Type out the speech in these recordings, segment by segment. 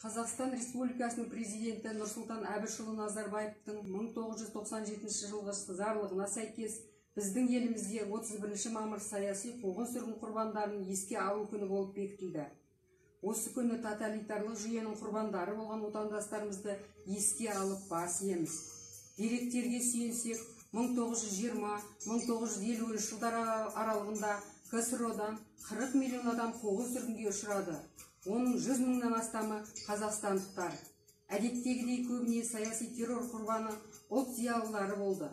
Қазақстан Республикасының президенті Нұрсұлтан Әбішұлы Назарбаевтың 1997 жылғы жарлығына сәйкес біздің елімізде 31 мамыр саяси қуғын-сүргін құрбандарын еске алу күні болып бекітілді. Осы күні тоталитарлық жүйенің құрбандары болған отандастарымызды еске алып бас иеміз. Деректерге сүйенсек, 1920-1953 жылдар аралығында КСРО-дан 40 миллион адам қуғын-сүргінге ұшырады. Оның 100 мыңнан астамы қазақстандықтар. Әдеттегідей көбіне саяси террор құрбаны ұлт зиялылары болды.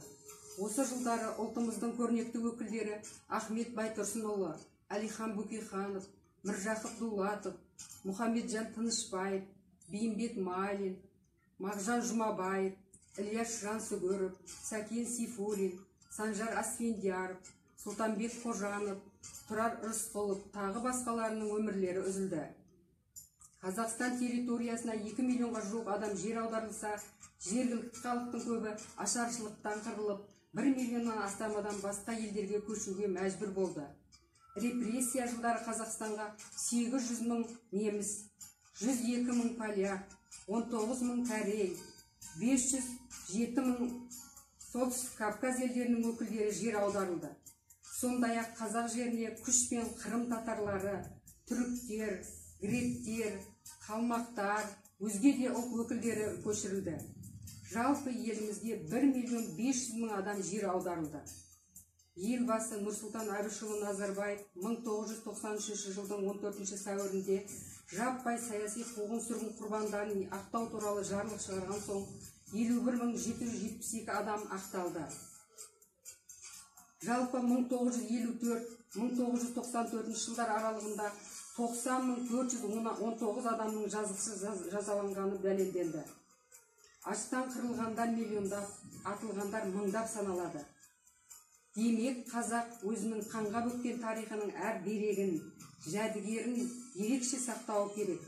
Осы жылдары ұлтымыздың көрнекті өкілдері Ахмет Байтұрсынұлы, Әлихан Бөкейханов, Міржақып Дулатов, Мұхамеджан Тынышбаев, Бейімбет Майлин, Мағжан Жұмабаев, Ілияс Жансүгіров, Сәкен Сейфуллин, Санжар Асфендияров, Сұлтанбек Қожанов, Тұрар Рысқұлов, тағы басқаларының өмірлері үзілді. Қазақстан территориясына 2 миллионға жуық адам жер аударылса, жергілікті халықтың көбі ашаршылықтан қырылып, 1 миллионнан астам адам басқа елдерге көшуге мәжбүр болды. Репрессия жылдары Қазақстанға 800 мың неміс, 102 мың поляк, 19 мың корей, 507 мың Солтүстік Кавказ елдерінің өкілдері жер аударылды. Сондай-ақ қазақ жеріне күшпен қырым татарлары, түріктер, гректер, қалмақтар, өзге де ұлт өкілдері көшірілді. Жалпы елімізге 1 миллион 500 мың адам жер аударылды. Елбасы Нұрсұлтан Әбішұлы Назарбаев 1993 жылдың 14 сәуірінде жаппай саяси қуғын-сүргін құрбандарын ақтау туралы жарлық шығарған соң 51 772 адам ақталды. Жалпы 1954-1994 жылдар аралығында 90 419 адамның жазықсыз жазаланғаны дәлелденді. Аштан қырылғандар миллиондап, атылғандар мыңдап саналады. Демек, қазақ өзінің қанға бөккен тарихының әр дерегін, жәдігерін ерекше сақтауы керек.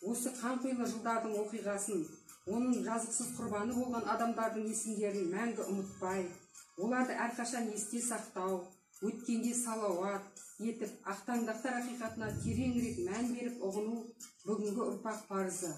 Осы қанқұйлы жылдардың оқиғасын, оның жазықсыз құрбаны болған адамдардың есімдерін мәңгі ұмытпай, оларды әрқашан есте сақтау, өткенге салауат етіп, ақтаңдақтар ақиқатына тереңірек мән беріп ұғыну бүгінгі ұрпақ парызы.